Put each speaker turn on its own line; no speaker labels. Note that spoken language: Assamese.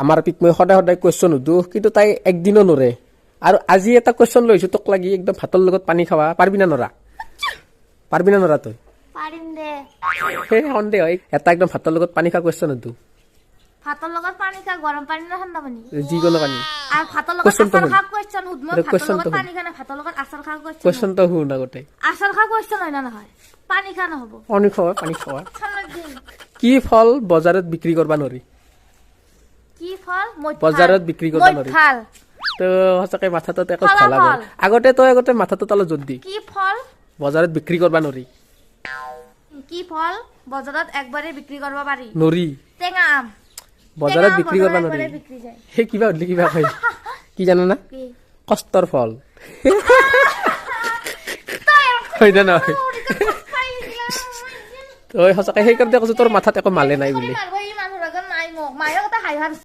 আমাৰ পিক মই সদায় সদায় কুৱেশ্যন সুধো, কিন্তু তাই একদিনো নৰে। আৰু আজি এটা কুৱেশ্যন লৈ আহিছো তোক লাগি, একদম ভাতৰ লগত পানী খাৱা পাৰবি না নৰা? পাৰবি না নৰা তই?
পাৰিম দে।
সেই সন্দেহ হয়। এটা একদম ভাতৰ লগত পানী খোৱা কুৱেশ্যন সুধো।
ভাতৰ লগত পানী খা, গৰম পানী না ঠাণ্ডা পানী?
যিকোনো পানী।
আৰু ভাতৰ লগত
Question টো
আচাৰ
শুন।
খা কুৱেশ্যন সুধ মই।
এইটো
ভাতৰ
question
লগত
টো শুন।
পানী খা না ভাতৰ লগত আচাৰ খা কুৱেশ্যন?
কুৱেশ্যনটো শুন আগতে।
আচাৰ খা কুৱেশ্যন হয় না নহয়? পানী খা নহ'ব?
পানী খোৱা, পানী খোৱা।
ঠাণ্ডাৰ দিন।
কি ফল বজাৰত বিক্ৰী কৰবা নৰি?
কি ফল? মৈথাল।
বজাৰত বিক্ৰী কৰিব নোৱাৰি।
মৈথাল।
তো সঁচাকে মাথাটোত একো
ফলাফল।
ফলা গ'ল। আগতে তই আগতে মাথাটোত অলপ জোৰ দি।
কি ফল?
বজাৰত বিক্ৰী কৰবা নৰি।
কি ফল বজাৰত একবাৰে বিক্ৰী কৰিব পাৰি?
নৰি।
টেঙা আম।
বজাৰত
টেঙা আম
বিক্ৰী কৰবা
বজাৰত
নৰি।
একবাৰে বিক্ৰী যায়।
সেই কিবা সুধিলি কিবা কয় কি জানা না?
কি?
কষ্টৰ ফল।
তই
হয় না নহয়?
পাই গেলা।
তই সঁচাকে সেইকাৰণে কৈছো, তোৰ মাথাত একো মালে নাই বুলি।
মাৰব, ই মানুহৰ আগত নাই মোক মায়ে কথা হাঁহি।